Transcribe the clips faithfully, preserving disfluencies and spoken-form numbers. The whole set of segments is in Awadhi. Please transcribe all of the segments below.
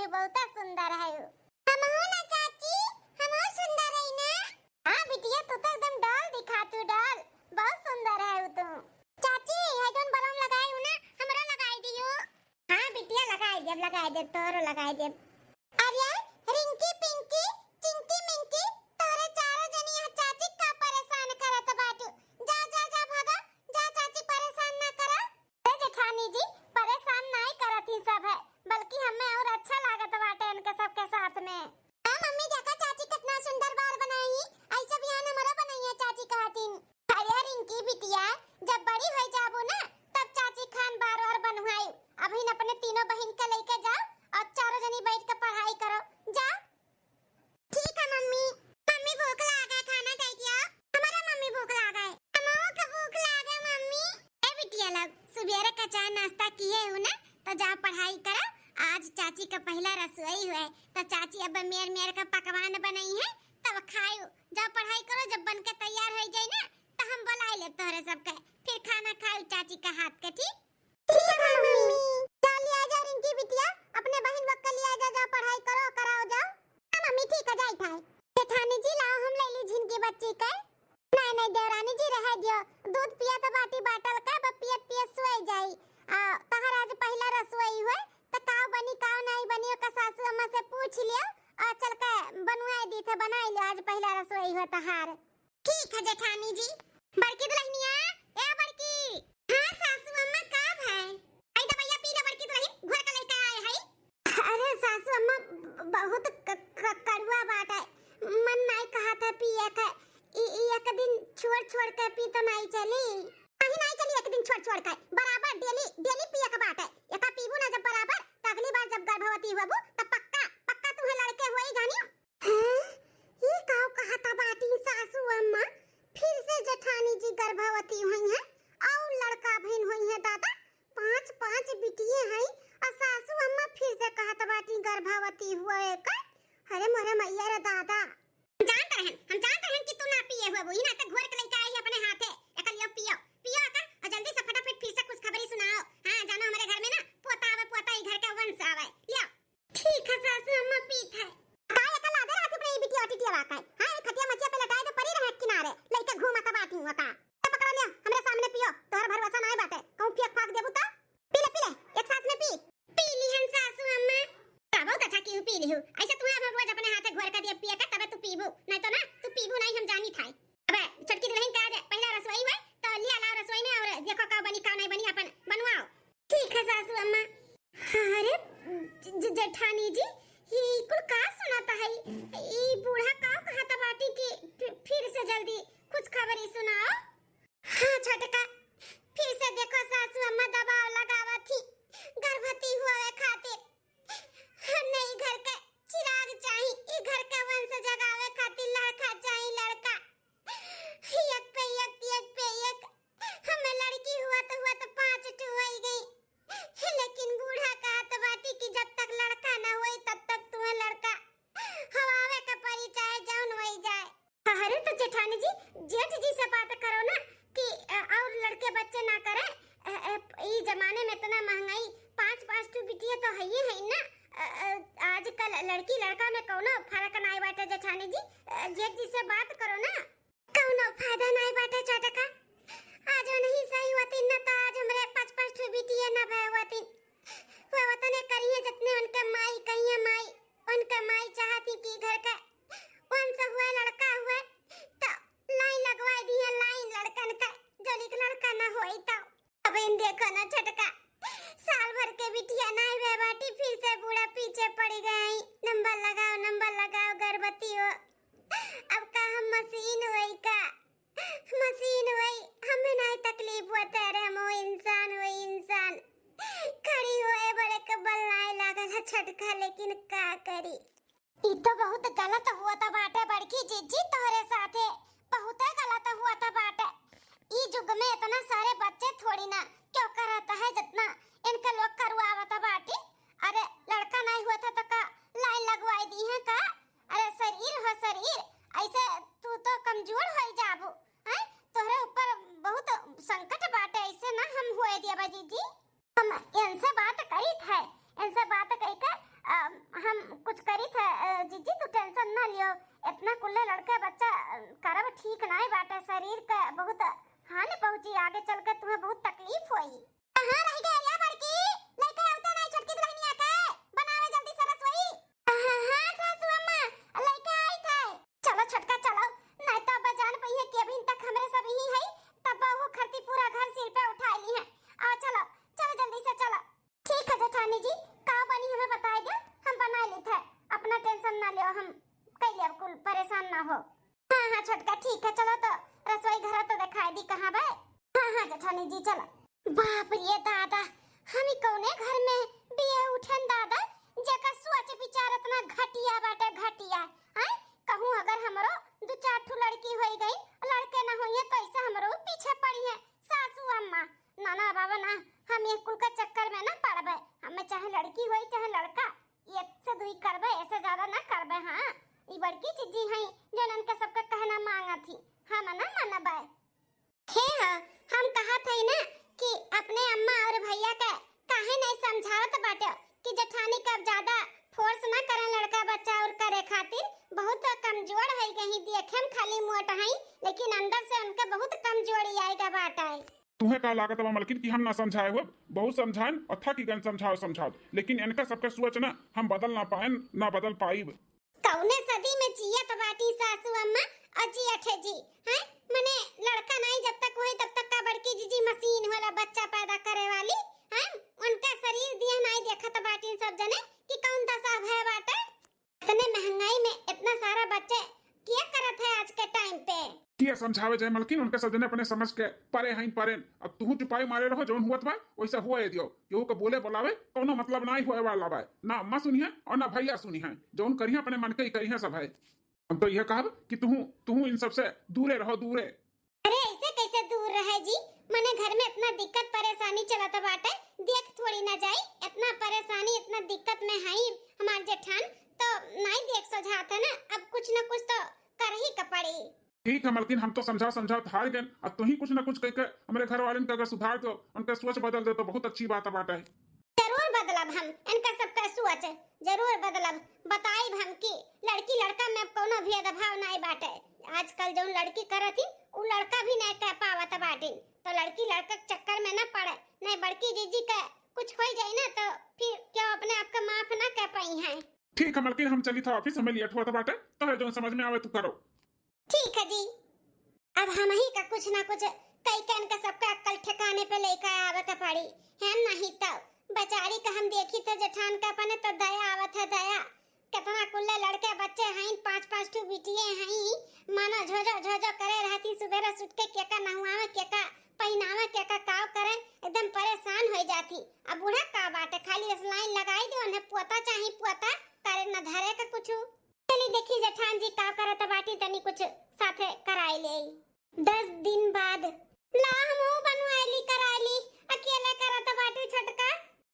बहुत सुंदर है। हमहू ना चाची, हमहू सुंदर है ना। हाँ बिटिया, तू तो एकदम doll दिखातू, doll। बहुत सुंदर है तू। चाची, है जौन बलम लगाई हूँ ना, हमरा लगाई दियो। हाँ बिटिया, लगाई देब, लगाई देब, तोहरो लगाई देब। अरे रिंकी, पिंकी, चिंकी, मिंकी, तोहरे चारों जनी यहाँ चाची का परेशान करत बाटू। जा, जा, जा, भागो, जा, चाची परेशान ना करो। ए जेठानी जी, परेशान नाई करत ही सब है, बल्कि हमें और अच्छा लागत बाटे इनके सबके साथ में। हाँ मम्मी, देखा चाची कितना सुंदर बार बनाई, ऐसे बिहान हमारा बनाई है चाची कहतीन। अरे रिंकी बिटिया, जब बड़ी हो जाबू ना, तब चाची खान बार बार बनवाई। अभी अपने तीनों बहिन के लेके जाओ और चारों जनी बैठ के पढ़ाई करो। जाओ। ठीक है मम्मी। मम्मी भूख लागे, खाना दे दिया। हमारा मम्मी भूख लागे। हमहू के भूख लागे मम्मी। ए बिटिया लोग, सुबेरे का चाय नाश्ता किए हो ना, तो जाओ पढ़ाई करो। आज चाची का पहला रसोई हुए, तो चाची अब मेर मेर का पकवान बनाई है, तब खायो। जाओ पढ़ाई करो, जब बन के तैयार हो जाए ना, तो हम बुलाई ले तोहरे सबके, फिर खाना खाओ चाची का हाथ के, ठीक? ठीक है मम्मी। जा लिया जा रिंकी बिटिया, अपने बहिन बक के लिया जा, जाओ पढ़ाई करो, कराओ जाओ। हाँ मम्मी, ठीक है, जाई थाई। जेठानी जी लाओ, हम ले ली झिनकी बच्ची के। नहीं नहीं देवरानी जी, रह दियो, दूध पिया तो बाटी बाटल का, अब पियत पियत सोई जाई। आ, तहर आज पहला रसोई हुए, तो काव बनी काव नहीं बनी, ओकर सासू अम्मा से पूछ लियो, और चल के बनवाई दी थे, बनाई लियो, आज पहला रसोई हुए तहार। ठीक है जेठानी जी। बड़की दुल्हनिया, ए बड़की। हाँ सासू अम्मा, का भय? आई दवाइया पी ले बड़की दुल्हन, घर का लइका आए है। अरे सासू अम्मा, ब-, बहुत क-, क-, कड़ुआ बाटे, मन नाई कहत है पिए के। ई, ई एक दिन छोड़ छोड़ के पी तो नाई चली। नहीं नाई चली एक दिन छोड़ छोड़ के, बराबर daily, daily पिए के बाटे। एका पीबू ना जब बराबर, तो अगली बार जब गर्भवती होबू, तब पक्का, पक्का तुम्हें लड़के होई जानी। हैं? ई काव कहता बाटी सासू अम्मा? फिर से जेठानी जी गर्भवती हुई हैं और लड़का बहिन हुई हैं दादा। पांच पांच बिटिये हैं और सासू अम्मा फिर से कहता बाटी गर्भवती हुए का। अरे मोरे मैया रे दादा। हम जानत रहन, हम जानत रहन कि तू ना पिए हुए, वही ना तो घोर के लेके आई अपने हाथे। एकल लियो पियो, पियो अका और जल्दी से फटाफट फिर से खुशखबरी सुनाओ। हाँ, जानो हमारे घर में ना पोता आवे, पोता ई घर के वंश आवे। लियो। ठीक है सासू अम्मा, पीत है। का एका लादे रहत अपने ई बिटिया टिटिया वाका है? हाँ, ई खटिया मचिया पे लटाए दे परी रहे किनारे, लइके घूमत बाटी हुआ का। तो पकड़ो लियो, हमरे सामने पियो, तोहर भरोसा नाय बाटे, कहूँ फेंक फाक देबू तो? पी ले, पी ले, एक सांस में पी। पी ली हन सासू अम्मा। का बहुत अच्छा की हूँ, पी ली हूँ। ऐसे तुम्हें अब रोज अपने हाथे घोर कर दिया पिया कर, तबे तू पीबू, नहीं तो ना तू पीबू नहीं, हम जानी था। अबे छोटकी दुल्हन का आज पहला रसोई हुए, तो लिया लाओ रसोई में और देखो का बनी का नहीं बनी, अपन बनवाओ। ठीक है सासू अम्मा। अरे ज-, ज-, जेठानी जी, ई कुल का सुनाता है? ई बूढ़ा का कहता बाटी कि फि-, फिर से जल्दी खुशखबरी सुनाओ। हाँ छोटका, फिर से देखो सासू अम्मा दबाव लगावा थी गर्भवती हुए खातिर। हमने ई घर के चिराग चाही, ई घर के वंश जगावे खातिर लड़का चाही, लड़का। एक पे एक, एक पे एक। हमें लड़की हुआ तो, हुआ तो पाँच ठो होई गई, लेकिन बूढ़ा कहत बाटी कि जब तक लड़का ना होई तब तक तुम्हें लड़का हवावे के परी, चाहे जौन होई जाए। अरे तो जेठानी जी, जेठ जी से बात करो ना कि, अ, और लड़के बच्चे ना करे। अ, अ, ई जमाने में इतना महंगाई, पाँच पाँच ठो बिटिया तो है ही है ना। अ, अ, आजकल लड़की लड़का में कौनो फर्क नाई बाटे जेठानी जी। अ, जेठ जी से बात करो ना। कौनो फायदा नाई बाटे छोटका। आज नहीं सही होती न तो आज हमरे पाँच पाँच ठो बिटिया ना भय होती। वो वतने करिए जितने उनके माई कहिए माई। उनके माई चाहती कि घर के वंश हुए, लड़का हुए, तो लाइन लगवाई दिए, लाइन लड़कन का, जोलिक लड़का ना होई तो। अब इन देखो ना छोटका, साल भर के बिटिया नाई भय बाटी, फिर से बूढ़ा पीछे पड़ी गई। नंबर लगाओ, नंबर लगाओ, गर्भवती हो। अब का हम मशीन होई का? मशीन होई, हमें नाई तकलीफ होता रे, हम वो इंसान होई, इंसान। खड़ी होए बड़े के बल नाई लागल है छोटका, लेकिन का करी? ई तो बहुत गलत हुआ था बाटे बड़की जिज्जी, तोहरे साथे बहुते गलत हुआ था बाटे। ई जुग में इतना सारे बच्चे थोड़ी ना क्यों करत है जितना इनके लोग करवावत बाटी। अरे लड़का नहीं हुआ था तो का लाइन लगवाई दी है का? अरे शरीर हो शरीर, ऐसे तू तो कमजोर हो जाबू, हैं? तोहरे ऊपर बहुत संकट बाटे, ऐसे ना हम हुए दिया जिज्जी। हम इनसे बात करी थे, इनसे बात करी के, अ, कुछ करी थे, अ, जीजी तू tension ना लियो। इतना कुल्ले लड़के बच्चा, अ, करब ठीक नाई बाटे, शरीर के बहुत हानि पहुँची, आगे चल के तुम्हें बहुत तकलीफ होई। कहाँ रह गए रे बड़की? लइके आवते नाई छोटकी दुल्हनिया के, बनावे जल्दी से रसोई। हाँ, हाँ, सासू अम्मा, लइके आई थे। चलो छोटका चलो, नहीं तो अब जान पइहे कि अभी तक हमरे सब यही है, तब वो खरती पूरा घर सिर पे उठा ली है। आओ चलो, चलो जल्दी से चलो। ठीक है जेठानी जी, का बनी हमें बताई दे, हम बनाई लेत है, अपना tension ना लियो, हम कई लेब कुल, परेशान ना हो। हाँ, हाँ छोटका, ठीक है, चलो तो रसोई घर तो दिखाई दी कहाँ बे। हाँ, हाँ जेठानी जी, चलो। बाप रे दादा, हम ई कौने घर में बिये उठन दादा, जेकर सोच विचार इतना घटिया बाटे, घटिया। हैं? कहूँ अगर हमरो दू चार ठो लड़की होई गई, लड़के ना होइए तो ऐसे हमरो पीछे पड़ी है सासू अम्मा। ना, ना बाबा ना, हम ये कुल का चक्कर में ना पड़बे। हमें चाहे लड़की होई चाहे लड़का, एक से दुई करबे, ऐसे ज्यादा ना करबे। हाँ, ई बड़की जीजी हैं, जो इनके सबके कहना मांगा थी, हम ना मानबे। हे ह, हम कहत हई ना कि अपने अम्मा और भैया के काहे नहीं समझावत बाटे कि जेठानी का अब ज्यादा force ना करें लड़का बच्चा और करे खातिर, बहुत कमजोर है, कहीं देखे में खाली मोट है, लेकिन अंदर से उनके बहुत कमजोरी आएगा बाटे। तुहे का लागत बा मलकिन कि हम ना समझाए हो? बहुत समझाएन और थक गएन समझाओ समझाओ, लेकिन इनका सबका सोच ना हम बदल ना पाएन, ना बदल पाइब। कौने सदी में जियत बाटी सासू अम्मा और जियत है जी, हैं? मने लड़का नहीं जब तक होई तब तक का बड़की जीजी मशीन होला बच्चा पैदा करे वाली, हैं? उनका शरीर दिया नहीं देखत बाटी सब जने कि कौन दशा भय बाटे। इतने महंगाई में इतना सारा बच्चे क्या करत है आज के time पे? किया समझावे जाए मलकिन, उनके सब जने अपने समझ के परे हईन परेन। अब तुहू चुपाई मारे रहो, जौन हुअत बा वैसा हुए दियो। केहू के बोले बोलावे कौनो मतलब ना ही होए वाला बा। ना अम्मा सुनी है और ना भैया सुनी है, जौन करिहे अपने मन के ही करिहे सब है। हम तो यह कहब कि तुहू तुहू इन सबसे दूरे रहो, दूरे। अरे ऐसे कैसे दूर रहे जी? मने घर में इतना दिक्कत परेशानी चलत बाटे, देख थोड़ी ना जाई। इतना परेशानी इतना दिक्कत में हई हमार जेठान, तो नहीं देख सोझात है ना, अब कुछ ना कुछ तो कर ही का पड़ी। ठीक है मलकिन, हम तो समझा समझा हार गए। अब तुही कुछ ना कुछ कह के हमरे घर वालन के अगर सुधार दो, उनका सोच बदल दो तो बहुत अच्छी बात बाटे। जरूर बदलब हम, इनका सबका सोच जरूर बदलब। बताइब हम कि लड़की लड़का में अब कौनो भेदभाव नहीं बाटे। आजकल जौन लड़की करत ही, उ लड़का भी नहीं कह पावत बाटिन। तो लड़की लड़का के चक्कर में ना पड़े, नहीं बड़की जीजी के कुछ हो जाई ना तो फिर क्यों अपने आप का माफ ना कह पाई हैं। ठीक है मलकिन, हम चली था office, हमें late हुआ था बाटे, तो है जौन समझ में आवे तू करो। ठीक है जी। अब हम ही का कुछ ना कुछ कई कन के सबका अक्कल ठिकाने पे लेके आवत पड़ी है, नहीं तो बेचारी का हम देखी थे जेठान का अपने तो दया आवत है, दया। कितना कुल्ले लड़के बच्चे हैं, पाँच पाँच ठो बिटिये हैं, मानो झोझो झोझो करे रहती, सुबेरे उठ के केका नहुआवे, केका पहिनावे, केका काव करे, एकदम परेशान हो जाती। अब बूढ़ा का बाटे, खाली बस line लगाई दे, उन्हें पोता चाही पोता, करे न धरे का कुछ। चली देखी जेठान जी का करत बाटी, तनी कुछ साथे कराई ले। दस दिन बाद। ला हमहू बनवाई ली, कराई ली। अकेले करत बाटू छोटका।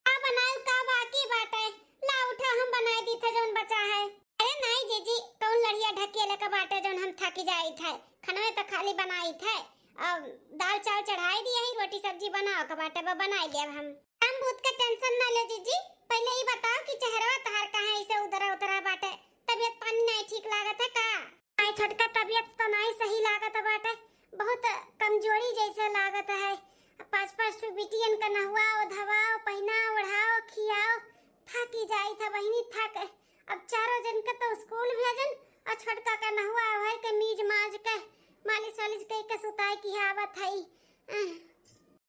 का बनाऊ, का बाकी बाटे? ला उठा, हम बनाई दी थे जौन बचा है। अरे नाई जीजी, कौन लड़िया ढकेले का बाटे जौन हम थकी जाई थे? खनवे तो खाली बनाई थे। अब दाल चावल चढ़ाई दी, यही रोटी सब्जी बनाओ का बाटे, बा बनाई लेब हम। काम बूत के tension ना ले जीजी, पहले ई बताओ कि चेहरवा तहार काहे ऐसे उतरा उतरा बाटे? तबीयत पानी नहीं ठीक लागत है का? आई छोटका, तबीयत तो नहीं सही लागत बाटे, बहुत कमजोरी जैसे लागत है। पाँच पाँच ठो बिटियन का नहवाओ, धवाओ, पहिनाओ, ओढ़ाओ, खियाओ, थकी जाई था बहिनी, थक। अब चारों जन के तो स्कूल भेजन और छोटका का नहवा ओढ़ के मीज माज के मालिश वालिश कई के सुताई की आवत है।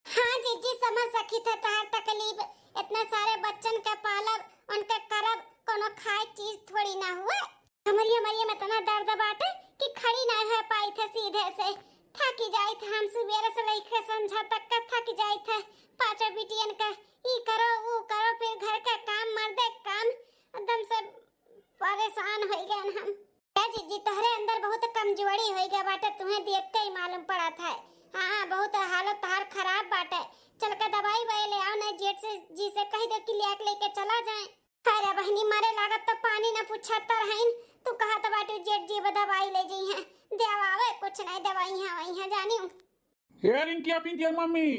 हाँ जीजी, समझ सकी थे तहार तकलीफ। इतने सारे बच्चन के पालब, उनके करब, कोनो खाए चीज थोड़ी ना हुए। हमरी, हमरी में इतना दर्द बाटे कि खड़ी ना हो पाई थे सीधे से। थकी जाई थे हम, सुबेरे से लेके संझा तक का थकी जाई थे। पाँचों बिटियन का ई करो, ऊ करो, फिर घर का काम, मर्दे काम, एकदम से परेशान हो गए हम। ए जीजी, तोहरे अंदर बहुत कमजोरी हो गया बाटे, तुम्हें देख के ही मालूम पड़ा था। हाँ, बहुत हालत तहार खराब बाटे। चल के दवाई वाई ले आओ, नहीं जेठ से जी से कह दो कि ले आके लेके चला जाए। अरे बहनी, मरे लागत तो पानी न पूछा तर हईन, तू कहत बाटू जेठ जी दवाई ले जाई हैं, देवावे कुछ नहीं दवाई है वही है जानी। हे रिंकिया पिंकिया मम्मी।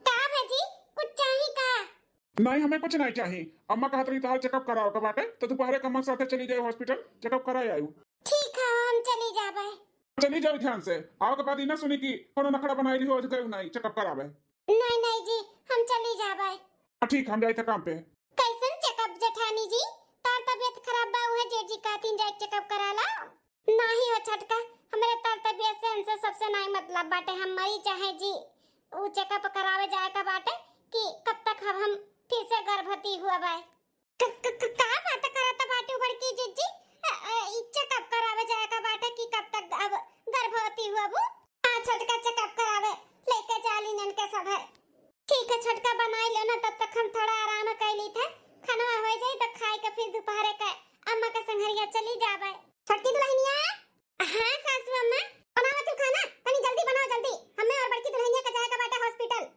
का भजी, कुछ चाही का? नहीं, हमें कुछ नहीं चाहिए। अम्मा कहत रही तहार चेकअप करावे के बाटे, तो दोपहरे के अम्मा के साथे चली जाए हॉस्पिटल, चेकअप कराए आयु। ठीक है, हम चली जाबे। चली जाओ ध्यान से, आवे के बाद ई ना सुनी कि कोनो नखड़ा बनाई ली हो, आज गए नहीं चेकअप करावे। नहीं, नहीं जी, हम चली जाबे। हाँ, ठीक, हम जाइत है काम पे। कैसन चेकअप जेठानी जी? तार तबीयत खराब बा, उहे जेठ जी कहतीन जाए चेकअप करा ला। नाही हो छोटका, हमरे तार तबीयत से इनसे सबसे नाही मतलब बाटे। हम मरी चाहे जी, ऊ चेकअप करावे जाए का बाटे कि कब तक हम, हम फिर से गर्भवती हुआ बाए। क-, क-, क-, का बात करत बाटू बड़की जिज्जी? अ, अ, ई चेकअप करावे जाए का बाटे कि कब तक अब गर्भवती हुआ बू? हाँ छोटका, चेकअप करावे लेके चाली नन के सब है। ठीक है छोटका, बनाई लो ना, तब तक हम थोड़ा आराम कर ली थे। खनवा हो जाई तो खाए के फिर दोपहरे के अम्मा के संघरिया चली जाबे। छोटकी दुल्हनिया। हाँ सासू अम्मा। बनावा तू खाना, तनी जल्दी बनाओ जल्दी, हमें और बड़की दुल्हनिया के जाए का बाटे हॉस्पिटल।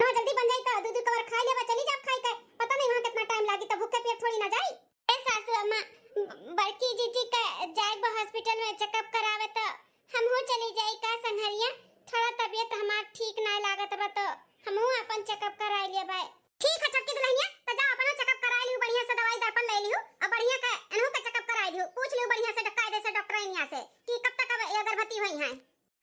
हाँ जल्दी बन जाई तो दू दू कवर खाई लेबा, चली जाब खाई के, पता नहीं वहाँ कितना टाइम लागी, तो भूखे पेट थोड़ी ना जाई। ए सासू अम्मा, ब-, बड़की जीजी के जाए बा हॉस्पिटल में चेकअप करावे, तो हमहू चली जाई का संघरिया? थोड़ा तबीयत हमार ठीक ना लागत बा, तो हमहू अपन चेकअप कराई लेबा। ठीक है छोटकी दुल्हनिया, तो जाओ अपना चेकअप कराई लिहू, बढ़िया से दवाई दर्पण ले लिहू और बढ़िया के एनहू के चेकअप कराई लिहू, पूछ लिहू बढ़िया से, कायदे से डॉक्टरनिया से कि कब तक अब ये गर्भवती हुई हैं।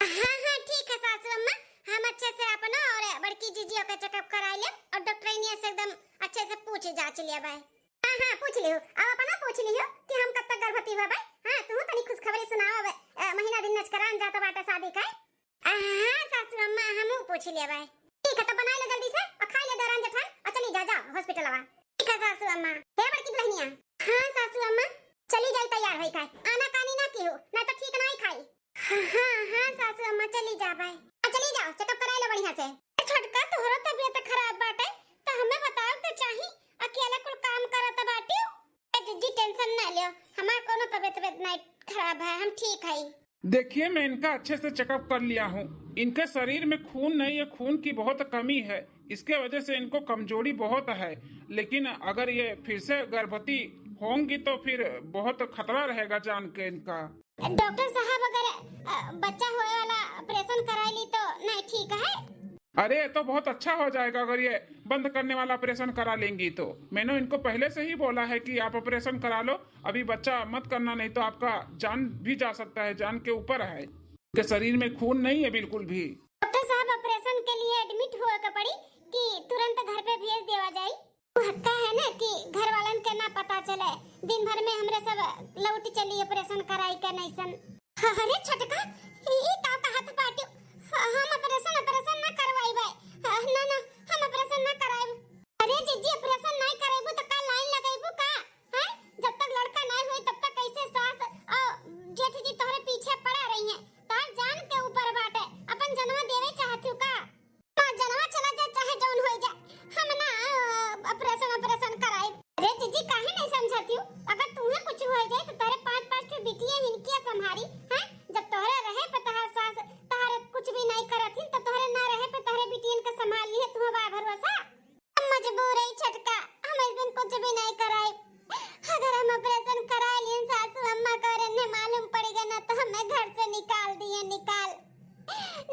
हाँ हाँ ठीक है सासू अम्मा, हम अच्छे से अपना और बड़की जीजियों का चेकअप कराई ले और डॉक्टरनिया से एकदम अच्छे से पूछ जांच लिया बाय। हाँ हाँ पूछ लियो, अब अपना पूछ लियो कि हम कब तक गर्भवती हुआ बाय। हाँ तू तनी खुशखबरी सुनाओ, अब अ, महीना दिन नचकरान जात बाटे शादी का। हाँ सासू अम्मा, हमहू पूछ लेबे। ठीक है, तो बनाई ले जल्दी से और खाई ले दौरान जेठान और चली जा, जा हॉस्पिटलवा। ठीक है सासू अम्मा। हे बड़की दुल्हनिया। हाँ सासू अम्मा। चली जाई तैयार होई खाए, आना कानी ना की हो, ना तो ठीक ना ही खाई। हाँ हाँ हाँ सासू अम्मा, चली जाबे। हाँ, चली जाओ, चेकअप कराई लो बढ़िया से। ए छोटका, तोहरो तबीयत खराब बाटे, तो हमें बताओ तो चाही, अकेले कुल काम करत बाटियो। ए जिज्जी, टेंशन ना लियो, हमार कोनो तबीयत, तबीयत नहीं खराब है, हम ठीक हई। देखिए, मैं इनका अच्छे से चेकअप कर लिया हूँ। इनके शरीर में खून नहीं है, खून की बहुत कमी है, इसके वजह से इनको कमजोरी बहुत है। लेकिन अगर ये फिर से गर्भवती होंगी तो फिर बहुत खतरा रहेगा जान के इनका। डॉक्टर साहब, अगर अ, बच्चा होए वाला ऑपरेशन कराई ली तो नहीं ठीक है? अरे, ये तो बहुत अच्छा हो जाएगा अगर ये बंद करने वाला ऑपरेशन करा लेंगी तो। मैंने इनको पहले से ही बोला है कि आप ऑपरेशन करा लो, अभी बच्चा मत करना, नहीं तो आपका जान भी जा सकता है, जान के ऊपर है। के शरीर में खून नहीं है बिल्कुल भी। डॉक्टर साहब, ऑपरेशन के लिए एडमिट होए के पड़ी कि तुरंत घर पे भेज देवा जाई? वो हक्का है ना कि घर वालन के ना पता चले, दिन भर में हमरे सब लौट चली ऑपरेशन कराई के नैसन। अरे छोटका, ई, ई का कहत बाटियो? हम ऑपरेशन, ऑपरेशन ना करवाइबे। ना, ना, हम ऑपरेशन ना कराइब। अरे जिज्जी, ऑपरेशन नहीं कराइबू तो का लाइन लगाइबू का? हैं? जब तक लड़का नहीं होई तब तक कैसे सास और जेठ जी तोहरे पीछे पड़ा रही हैं? तोहर जान के ऊपर बाटे, अपन जनवा देवे चाहत हूँ का? माँ जनवा चला जाए चाहे जौन होई जाए, हम ना, अ, ऑपरेशन, ऑपरेशन कराइब। अरे जीजी, काहे नहीं समझती हूँ? अगर तुम्हें कुछ हो जाए तो तोहरे पाँच, पाँच ठो बिटिया हिनकिया संभारी, हैं? जब तोहरे रहे पे तोहर सास, तोहरे कुछ भी नहीं करत हिन, तो तोहरे ना रहे पे तोहरे बिटियन के संभाली है, तुम्हें बा भरोसा? हम मजबूर है छोटका, हम ऐसन कुछ भी नहीं कराइब। अगर हम ऑपरेशन करा लें सासू अम्मा का और इन्हें मालूम पड़ गया ना, तो हमें घर से निकाल दिए, निकाल,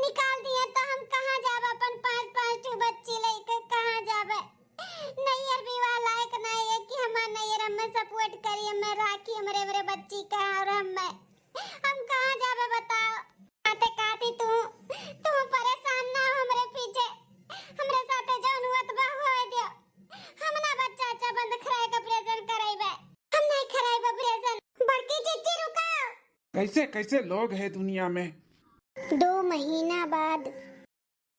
निकाल दिए तो हम कहाँ जाब? अपन पाँच, पाँच ठो बच्ची लेके कहाँ जाबे? नैयर विवाह लायक नहीं है कि हमार नैयर हमें सपोर्ट करी, हमें राखी, हमरे, हमरे बच्ची का और हमें, हम कहाँ जाबे बताओ? आते काटी तू, तू परेशान ना हो हमरे पीछे, हमरे साथे जौन हुआ तो बा होए दियो। हम ना बच्चा अच्छा बंद खराए का ऑपरेशन कराइबे, हम नहीं खराइबे ऑपरेशन। बड़की जीजी रुका। कैसे कैसे लोग हैं दुनिया में। दो महीना बाद।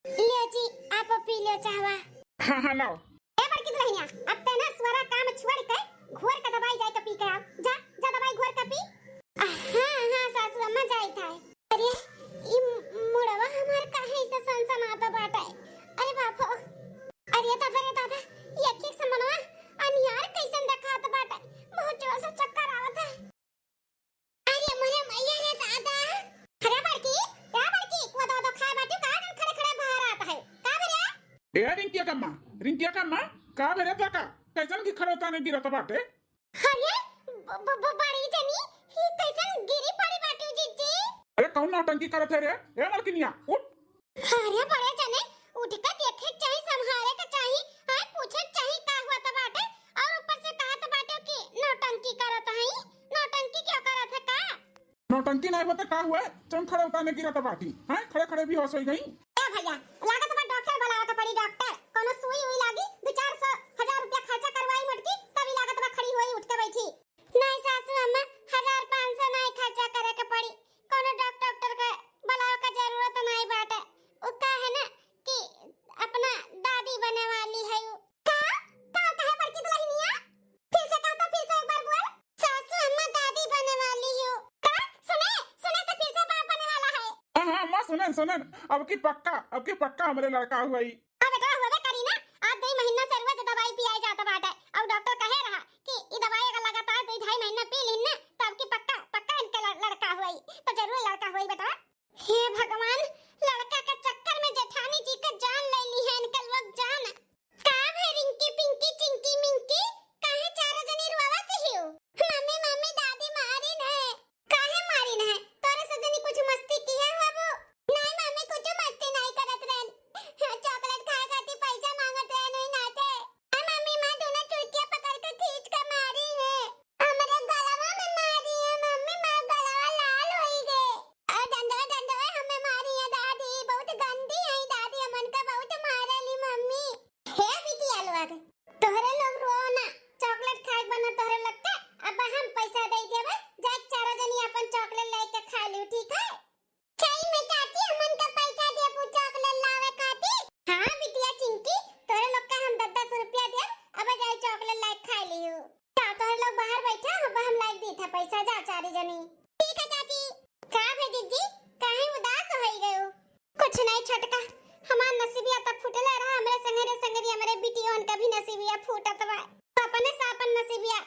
लियो जी, आप पी लियो चाहवा। हाँ हाँ लाओ। ए बड़की दुल्हनिया, अब ते ना सारा काम छोड़ के घोर के दवाई जाए के पी के आओ। जा, जा दवाई घोर के पी। हाँ हाँ सासू अम्मा, जाइत है। अरे ई मुड़वा हमार काहे ऐसे सनसनात बाटे? अरे बाप हो। अरे दादा रे दादा, ये एक एक समनवा अनियार कैसन देखात बाटे? बहुत जोर से चक्कर आवत है। अरे मोरे मैया रे दादा। अरे बड़की, ए बड़की, कुआ दो दो खाए बाटी, का डन खड़े खड़े बाहर आता है? का बे रे? ए रिंकिया कम्मा, रिंकिया कम्मा, का बे रे तोका? कैसन की खड़े ताने गिरत बाटे? अरे ब-, ब-, ब-, बड़ी जनी, ही कैसन गिरी पड़ी बाटी जीजी? अरे कौन नौटंकी करत है रे? ए मलकिनिया, उठ। अरे बड़े जने, उठ के देखे के चाही, संभारे के चाही, आय पूछे के चाही का टंकी नाहीं होते का हुआ? चम खड़े उतारने गिरत बाटी, हैं? खड़े खड़े बेहोश होइ गई। ए भैया, लागत बा डॉक्टर बुलावे के पड़ी, डॉक्टर। कोनो सुई उई लागी, दो चार सौ, हजार रुपया खर्चा करवाई मोटकी, तभी लागत बा खड़ी होई, उठ के बैठी। नाहीं सासू अम्मा, हजार पाँच सौ नाहीं खर्चा करे के पड़ी, कोनो डॉक्टर, डॉक्टर के बुलावे के जरूरत नाहीं बाटे। उ का है ना कि अपना दादी बने वाली है उ। का? का कहे बड़की दुल्हनिया? फिर से कहा तो फिर से एक बार बोल। सासू अम्मा दादी बने वाली हूँ। का? सुने, सुने तो फिर से बाप बने वाला है। हाँ, हाँ, अम्मा, सुनन, सुनन। अब की पक्का, अब की पक्का हमरे लड़का हुई। अब बेटा हुआ करी ना, आज दो महीना से रोज दवाई पियाई जात बाटे। अब डॉक्टर कहे रहा कि ई दवाई अगर लगातार दो ढाई महीना पी लीन ना, तो अब की पक्का, पक्का इनके लड़-, लड़का हुई। तो जरूर लड़का हुई बेटा। हे भगवान, लड़का के चक्कर में जेठानी जी के जान ले ली है इनके लोग जान। का भई रिंकी, पिंकी, चिंकी, मिंकी, काहे चारो जनी रोवत हियो? मम्मी, मम्मी, दादी मारिन है। काहे मारिन है? तोरे सब जनी कुछ मस्ती किहे होबो? नाहीं मम्मी, कुछ मस्ती नाहीं करत रहन। चॉकलेट खाए खातिर पैसा मांगत रहन, वही नाते। आ मम्मी, माँ दोनों चुड़किया पकड़ के खींच के मारी है। हमरे गलवा में मारी है मम्मी, माँ गलवा लाल होई गे। आ डंडवा, डंडवा हमें मारी है दादी, बहुत गंदी है दादी, हमन का बहुत मारेली मम्मी। हे बिटिया लोग, तोहरे लोग रो ना, चॉकलेट खाए बना तोहरे लोग के, अब हम पैसा दे देबे, जाए चारों जनी अपन चॉकलेट लेके खा लियो, ठीक है? सही में चाची, हमन का पैसा देबू चॉकलेट लावे खातिर? हाँ बिटिया चिंकी, तोहरे लोग के हम दस दस रुपया देब, अब जाए चॉकलेट लाए खा लियो। जा तोहरे लोग बाहर बैठा, अब हम लाए दी था पैसा, जा चारी जनी। ठीक है चाची। का भे जिज्जी, काहे उदास होई गयो? कुछ नहीं छोटका, हमार नसीबिया त फूटले रहा, हमरे संगरे संगरी हमरे बिटियोन का भी नसीबिया फूटत बा। तू अपने से अपन नसीबिया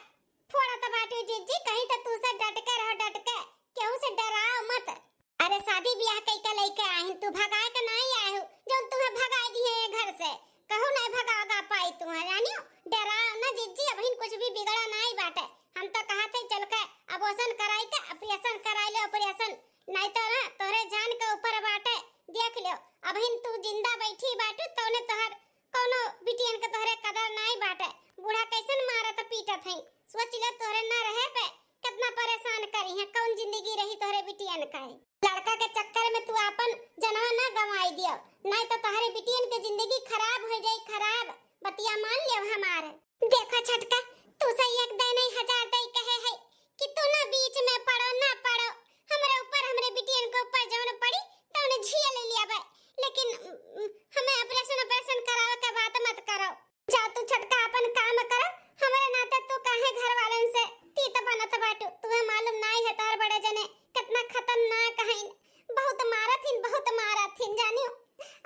फोड़त बाटू जिज्जी, कहीं त तू से डट के रहो, डट के, केहू से डराओ मत। अरे शादी ब्याह कई के लइके आहिन, तू भगाए के नाहीं आए हो, जौन तुम्हें भगाए दिए ये घर से, कहू नाहीं भगाओगा पाई तुम्हें, जानियो, डराओ ना जिज्जी, अबहिन कुछ भी बिगड़ा नाहीं बाटे। हम तो कहा थे चल के abortion कराई के operation कराई ले, operation। नाहीं तो ना, तोहरे जान के ऊपर बाटे, देख लियो। अबहिन तू जिंदा बैठी बाटू, तौने तोहर कौनो बिटियन के तोहरे कदर नाहीं बाटे। बूढ़ा कैसन मारत पीटत हैं। सोच लियो, तोहरे ना रहे पे कितना परेशान करी हैं, कौन जिंदगी रही तोहरे बिटियन का है। लड़का के चक्कर में तू आपन जनवा ना गंवाई दियो, नाहीं तो तोहरे बिटियन के जिंदगी खराब हो जाई, खराब। बतिया मान लियो हमार। देखा छोटका, तू से एक दे नहीं हजार दे कहे है कि तू ना बीच में पड़ो, ना पड़ो। हमरे ऊपर, हमरे बिटियन के ऊपर जौन पड़ी, तौन झेल लिया बे। लेकिन, उम, हमें operation, operation करावे के बात मत करो। जा तू छोटका अपन काम करो, हमरे नाते तू काहे घर वालन से तीत बनत बाटू? तुम्हें मालूम नाहीं है तोहर बड़े जने कितना खतरनाक हईन, बहुत मारत हिन, बहुत मारत हिन, जानियो।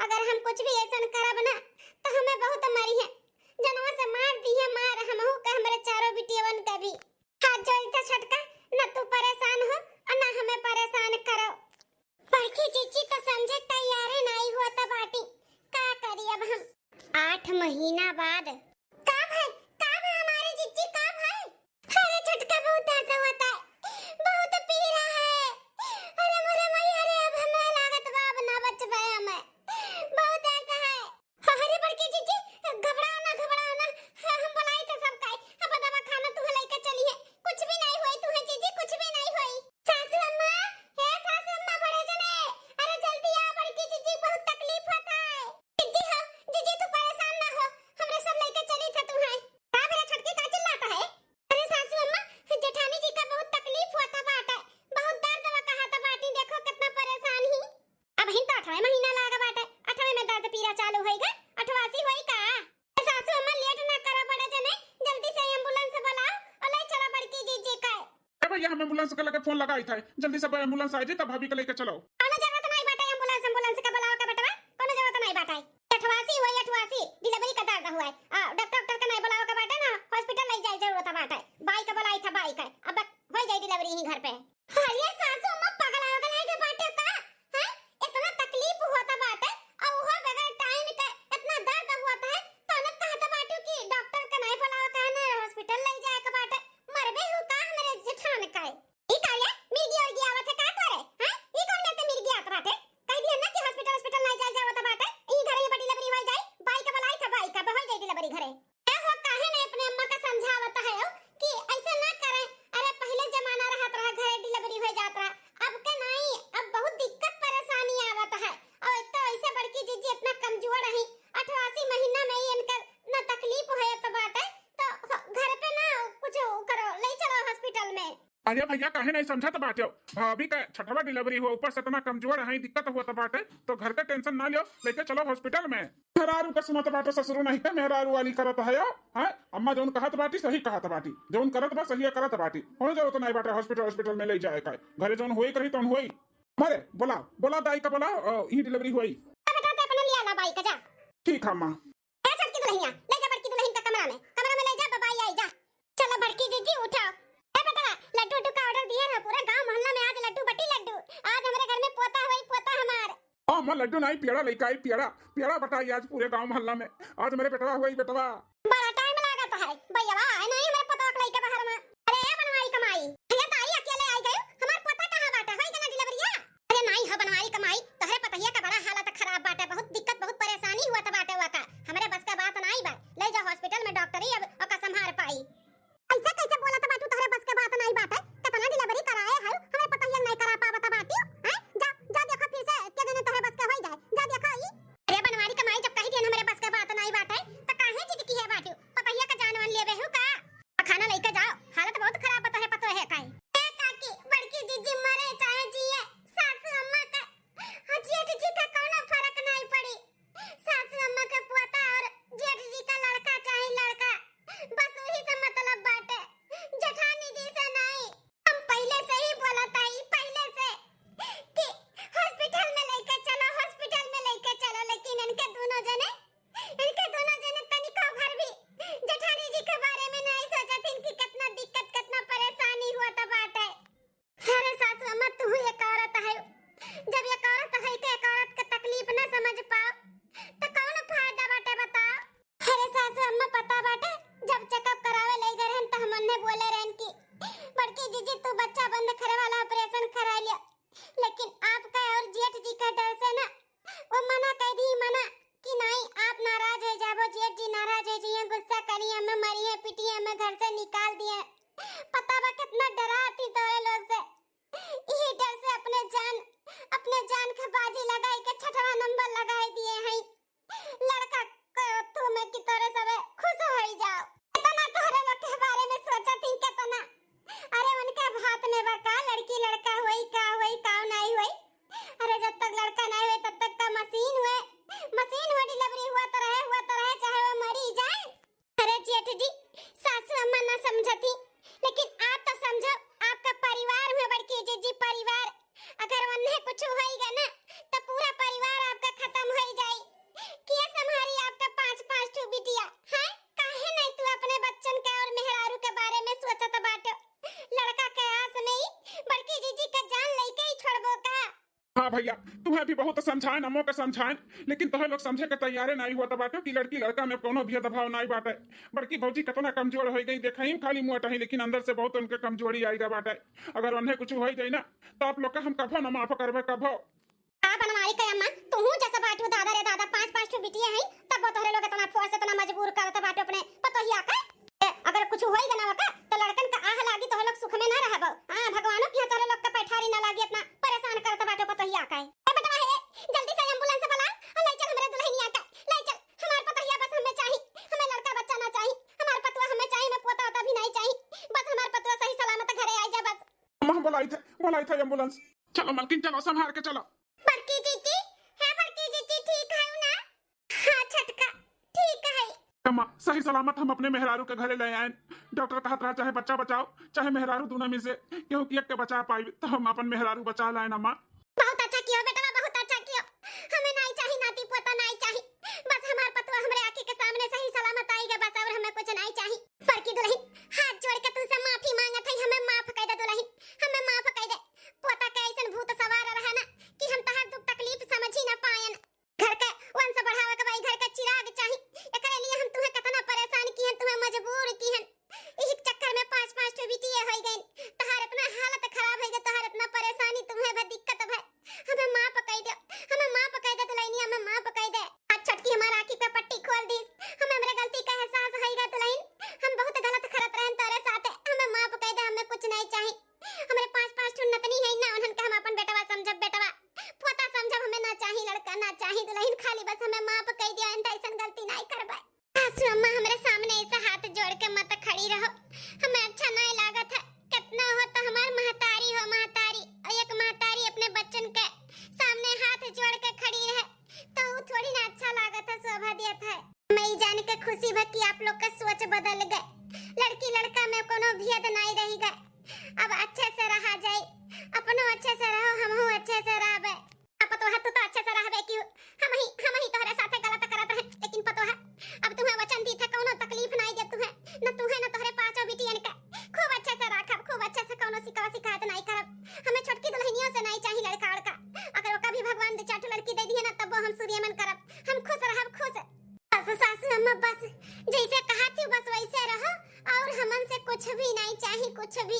अगर हम कुछ भी ऐसन करब ना, तो हमें बहुत मरी है। जनवा से मार दी है मार, हमहू के, हमरे चारों बिटियवन के भी। हाथ जोड़ी त छोटका, न तू परेशान हो और न हमें परेशान करो। बड़की जीजी त समझे तैयारे नाहीं होत बाटी, का करी अब हम? आठ महीना बाद। का भय, का भय हमारे जीजी, का भय? अरे छोटका, बहुत दर्द होता है, बहुत पीड़ा है। अरे मोरे माई, अरे अब हमरा लागत बा अब ना बचबे हमें, बहुत दर्द है। अरे बड़की जीजी, घबराओ ना, घबराओ ना, हम बुलाई थे सबका, अब दवाखाना तुहे लइके चली है, कुछ भी नाहीं होई तुहे जीजी, कुछ भी नाहीं होई। सासू अम्मा, हे सासू अम्मा, बड़े जने, अरे जल्दी आ बड़की जीजी, बहुत तकलीफ होता है। जीजी हो, जीजी तू परेशान ना हो, हमरे सब लइके चली थे तुहे। का मेरा छोटकी का चिल्लाता है? अरे सासू अम्मा, जेठानी जी का बहुत तकलीफ होता बाटे, बहुत दर्द बा कहत बाटी, देखो कितना परेशान ही। अबहिन तो अठवे महीना लाग बाटे, अठवे में दर्द पीरा चालू होई गए, अठवासी होई का? ए सासू अम्मा, लेट ना करो बड़े जने, जल्दी से एम्बुलेंस बुलाओ और ले चलो बड़की जीजी का। ए भैया, हम एम्बुलेंस के लगे फोन लगाई थे, जल्दी से एम्बुलेंस आ जाए तब भाभी के लेके चलो। कोनो जरूरत नहीं बाटे एम्बुलेंस, एम्बुलेंस के बुलाओ के बेटवा, कोनो जरूरत नहीं बाटे। अठवासी हुआ, अठवासी, डिलीवरी का दर्द हुआ है। आ, डॉक्टर, डॉक्टर का नहीं बुलाओ के बाटे ना, हॉस्पिटल ले जाए जरूरत बाटे। बाई का बुलाई था, बाई का, अब हो जाए डिलीवरी ही घर पे। अरे सासू अम्मा, पगला वगला है के बाटे का? हैं? इतना तकलीफ होता बाटे, और वो बगैर टाइम के इतना दर्द होता है, तो उन्हें कहता बाटू कि डॉक्टर के नहीं बुलाओ, कहे ना हॉस्पिटल ले जाए के बाटे। मरबे हो का हमरे जेठान का है? ई का ये मिर्गी उर्गी आवत है का तोरे? हैं? ई कौन में ते मिर्गी आवत बाटे? कह दिया ना कि हॉस्पिटल, हॉस्पिटल नहीं जाए जावत बाटे, ई घरे ही डिलीवरी हो जाए, बाई का बुलाई था, बाई का हो जाए डिलीवरी घरे। ए हो, काहे नहीं अपने अम्मा का समझावत है हो कि ऐसे ना करे? अरे, पहले जमाना रहत रहा, घरे डिलीवरी में। अरे भैया, काहे नहीं समझत बाटे? भाभी का छठवा delivery हुआ, ऊपर से इतना कमजोर है, दिक्कत हुआ तो बाटे, तो घर का tension ना लियो, लेके चलो hospital में। मेहरारू का सुनत बाटे, ससुरो नहीं के मेहरारू वाली करत है, हाँ? अम्मा जौन कहत बाटी, सही कहत बाटी, जौन करत बा, सही करत बाटी। हो जाओ तो नहीं बाटे, hospital, hospital में ले जाए का, घरे जौन होई करी, तौन होई। मारे, बोला, बोला दाई का बोला, अ, ई delivery हुई। ए बेटा, ते अपना लिया ला बाई का, जा। ठीक है माँ। ए छोटकी दुल्हनिया, ले जा बड़की दुल्हन का कमरा में, कमरा में ले जा, बबाई आई, जा। चलो बड़की जीजी उठाओ। ए बेटा, लड्डू उड्डू का order दिए रहा, पूरा गांव मोहल्ला में आज लड्डू बटी लड्डू। आज हमरे घर में पोता हुई, पोता हमार। हाँ माँ, लड्डू नहीं, पेड़ा लेके आई, पेड़ा, पेड़ा बटाई आज पूरे गांव मोहल्ला में। आज मेरे बेटवा हुई, बेटवा। बड़ा time लागत है, भैया आए नहीं हमारे पोतवा के लेके बाहर में। अरे ए बनवारी कमाई, भैया ताई अकेले आई गयो, हमार पोता कहाँ बाटे, होई गना delivery? अरे नाई हो बनवारी कमाई, तोहरे पतहिया का बड़ा हालत खराब बाटे, बहुत दिक्कत, बहुत परेशानी हुआ था बाटे, वका हमरे बस का बात नाई बा, ले जा hospital में, डॉक्टरी अब ओका संभार पाई। ऐसा कैसे बोलत बाटू, तोहरे बस के बात नाई बाटे, कितना delivery कराए है, हमरे पतहिया नाई करा पावत बाटी, हैं? जा, जा देखो फिर से के जने तोहरे बस के होई जाए, जा देखो ई। अरे बनवारी कमाई, जब कही दियन हमरे बस के बात नाई बाटे, त काहे जिद की है बाटू? पतहिया का जान वान लेबे हूँ का? खाना लेके जाओ, हालत बहुत खराब बा तोहरे पतोहे का। ए काकी, बड़की जीजी मरे चाहे जिए, सासू अम्मा का और जेठ जी का कौनो फर्क नाई पड़ी। सासू अम्मा के पोता और जेठ जी का लड़का चाहे लड़का, बस वही से मतलब बाटे, जेठानी जी से नाई। हम पहिले से ही बोलत हई, पहिले से कि hospital में लेके चलो, hospital में लेके चलो, लेकिन इनके दोनों जने, इनके दोनों जने तनिको भर भी जेठानी जी के बारे में नाई सोचत हिन कि कितना दिक्कत, कितना परेशानी हुआ त बाटे। अरे सासू अम्मा, तू ही एक औरत है, जब एक औरत है के एक औरत के तकलीफ ना समझ पाओ, तो कौन फायदा बाटे बताओ? अरे सासू अम्मा, पता बाटे, जब checkup करावे ले गए रहन, तो हम उन्हें बोले रहन कि बड़की जीजी, तू बच्चा बंद करे वाला operation करा लिया, लेकिन आपका और जेठ जी का डर से ना वो मना कह दी, मना कि नहीं, आप नाराज हो जाबो, जेठ जी नाराज हो जाइए, गुस्सा करिए, हमें मारिए, पीटिए, हमें घर से निकाल दिए। पता बा कितना डराती तोरे लोग से, यही डर से अपने जान, अपने जान के बाजी लगाई के छठवा नंबर लगाई दिए हैं। लड़का को तू में की तोरे सबे खुश होई जाओ। इतना तोहरे लोग के बारे में सोचत ही कितना। अरे उनके हाथ में बा का लड़की लड़का होई, का होई, का नाई होई। अरे जब तक लड़का नाई होई तब तक का मशीन हुए, मशीन हुए, delivery हुआ तो रहे, हुआ तो रहे, चाहे वो मरी जाए। अरे जेठ जी, सासू अम्मा ना समझती, लेकिन आप तो समझो, आपका परिवार हुए बड़की जीजी परिवार, अगर उन्हें कुछ होई गया ना, तो पूरा परिवार आपका खत्म होई जाई। किया संभारी आपका पाँच पाँच ठो बिटिया, हैं? काहे नहीं तू अपने बच्चन के और मेहरारू के बारे में सोचत बाटे? लड़का के आस में ही बड़की जीजी का जान लेके ही छोड़बो का? हाँ भैया, तुम्हें भी बहुत समझाएन, अम्मो के समझाएन, लेकिन तोहे लोग समझे के तैयारे नहीं हुआ बाटे कि लड़की लड़का में कोनो भेदभाव नहीं बाटे। बड़की भौजी कितना कमजोर हो गई, देखाई खाली मुँह टही, लेकिन अंदर से बहुत उनके कमजोरी आई गई बाटे। अगर उन्हें कुछ हो जाई ना, तो आप लोग का हम कभो न माफ करबे, कभो। का बनवारी के अम्मा, तुहू जैसे बाटू दादा रे दादा, पाँच पाँच ठो बिटिया हैं, तब वो तोहरे लोग इतना फोर्स, इतना मजबूर करत बाटू अपने पतोहिया का। ए, अगर कुछ होई गना का, तो लड़कन का आह लागी, तोहरे लोग सुख में ना रहबो। हाँ, भगवानो के यहाँ तोहरे लोग का पैठारी ना लागी, इतना परेशान करत बाटू पतोहिया का। ए बेटवा हे, जल्दी से एम्बुलेंस बुला और ले चल हमरे दुल्हनिया का, ले चल। हमार पतोहिया बस हमें चाही, हमें लड़का बच्चा ना चाही, हमार पतवा हमें चाही, हमें पोता वोता भी नहीं चाही, बस हमार पतवा सही सलामत घरे आई जा बस। अम्मा, हम बुलाई थे, बुलाई थे एम्बुलेंस। चलो मलकिन, चलो, संभार के चलो। बड़की जीजी, हे बड़की जीजी, ठीक है ना? हाँ छटका, ठीक है। अम्मा, सही सलामत हम अपने मेहरारू के घरे ले आए। डॉक्टर कहत रहा, चाहे बच्चा बचाओ, चाहे मेहरारू, दोनों में से केहू के एक के बचा पाई, तो हम अपन मेहरारू बचा लाए अम्मा। बहुत अच्छा कियो बेटवा, बहुत अच्छा कियो। हमें नाई चाही नाती पोता, नाई चाही। बस हमार पतवा हमरे आँखी के सामने सही सलामत आई गए बस, और हमें कुछ नाई चाही। बड़की दुल्हन, हाथ जोड़ के तुमसे माफी मांगत है, हमें माफ कर दे दुल्हन, हमें माफ कर दे। पोता के ऐसन भूत सवार रहा ना कि हम तहार दुख तकलीफ समझ ही ना पायन। घर के वंश बढ़ावे के भाई, घर के चिराग चाही, एकरे लिए हम तुम्हें कितना परेशान किहन, तुम्हें मजबूर किहन। इही चक्कर में पाँच पाँच ठो बिटिया होई गइन। तहार इतना हालत खराब होई गई, तहार इतना परेशानी, तुम्हें भा दिक्कत भा, हमें माफ बदल गए, लड़की लड़का में कोनो भेद नाई रही गए। अब अच्छे से रहा जाई, अपनो अच्छे से रहो, हमहू अच्छे से रहबे। अब पतोहा तू तो अच्छे से रहबे कि हम ही, हम ही तोहरे साथे गलत करत हैं, लेकिन पतोहा अब तुम्हें वचन दी थे, कोनो तकलीफ नाई दे तुम्हें, न तुम्हें न तोहरे पांचों बिटियन के। खूब अच्छे से राखब, खूब अच्छे से, कोनो शिकवा शिकायत नाई करब। हमें छोटकी दुल्हनियों से नाई चाही लड़का उड़का, अगर ओका भी भगवान दे चार ठो लड़की दे दिए ना, तब वो हम सूर्यमन करब, हम खुश रहब, खुश। बस सासू अम्मा, बस जैसे कहा थी बस वैसे रहो, और हमन से कुछ भी नाई चाही, कुछ भी।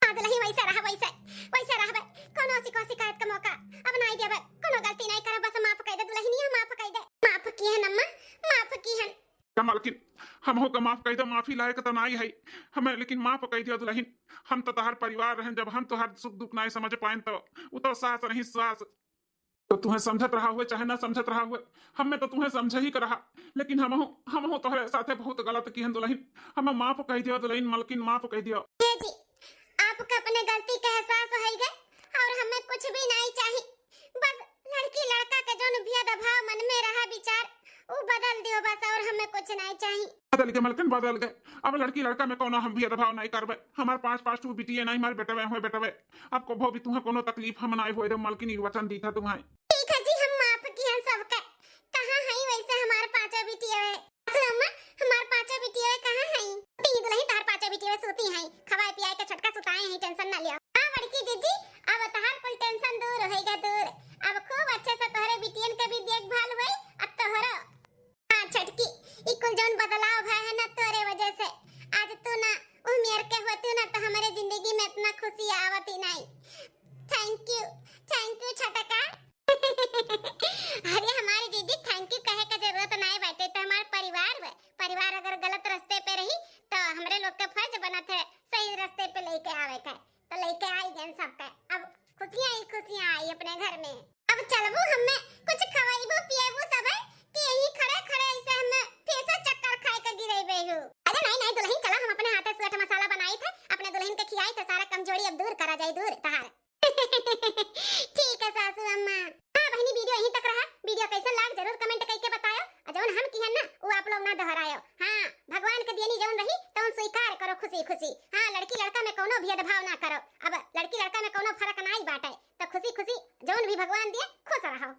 हाँ दुल्हन, वैसे रह, वैसे, वैसे रहबे। कोनो शिकवा शिकायत का मौका अब नाई देबे, कोनो गलती नाई करब, बस माफ कई दे दुल्हनिया, माफ कई दे। माफ किहन अम्मा, माफ किहन। का मलकिन, हमहू का माफ कई दे, माफी लायक तो नाई है हमें, लेकिन माफ कई दिया दुल्हन। हम तो तोहार परिवार रहन, जब हम तोहार सुख दुख नाई समझ पाएन तो उ तो सास रही सास। तो तुहें समझत रहा हुए चाहे ना समझत रहा हुए, हमें तो तुहें समझ ही के रहा, लेकिन हमहू, हमहू तोहरे साथे बहुत गलत किहन दुल्हन, हमें माफ कई दियो दुल्हन, मलकिन माफ कई दियो। हे जी, आपका अपने गलती का एहसास होई गए और हमें कुछ भी नाई चाही, बस लड़की लड़का के जौन भेदभाव मन में रहा विचार, उ बदल दियो बस, और हमें कुछ नाई चाही। बदल गए मलकिन, बदल गए। अब लड़की लड़का में कोनो हम भेदभाव नाई करबे। हमार पाँच पाँच ठो बिटिये नाई, हमार बेटवे हुए बेटवे। अब कभो भी तुहें कोनो तकलीफ हम नाई होए देब मलकिन, ई वचन दी था तुहें। ठीक है जी, हम माफ किहन सबके। कहाँ हई वैसे हमार पाँचों बिटिये? सासू अम्मा, हमार पाँचों बिटिये कहाँ हई? ती दुल्हन, तोहार पाँचों बिटिये सूती हई, खवाए पियाए के छोटका सुताए हई, tension ना लियो। हाँ बड़की जीजी, अब तोहार कुल tension दूर होइगा दूर। अब खूब अच्छे से तोहरे बिटियन के भी देखभाल होई, अब तोहरो। हाँ छोटकी, ई कुल जौन बदलाव भय है ना तोरे वजह से। आज तू ना उमियर के होती ना तो हमारे जिंदगी में इतना खुशी आवत ही नाई। Thank you, thank you छोटका। अरे हमारे जीजी, thank you कहे का जरूरत नाई बाटे, तो हमार परिवार बा। परिवार अगर गलत रास्ते पे रही तो हमरे लोग के फर्ज बनत है सही रास्ते पे लेके आवे का। तो लेके आई गए सबके, अब खुशियाँ ही खुशियाँ आई अपने घर में। अब चलबू हमें कुछ खवाइबू पिएबू सब है कि यही खड़े खड़े ऐसे हमें फेंसा चक्कर खाए के गिरेबे हो? अरे नहीं नहीं दुल्हन, चला हम अपने हाथे से मसाला बनाई थे, अपने दुल्हन के खियाई थे, सारा कमजोरी अब दूर करा जाए दूर तहार। ठीक है सासू अम्मा। हाँ बहिनी, video यहीं तक रहा। Video कैसन लाग जरूर comment करके बतायो। और जौन हम किहन ना वो आप लोग ना दोहरायो। हाँ, भगवान के दियनी जौन रही तौन स्वीकार करो खुशी खुशी। हाँ, लड़की लड़का में कोनो भेदभाव ना करो। अब लड़की लड़का में कोनो फर्क नाई बाटे, तो खुशी खुशी जौन भी भगवान दिए खुश रहो।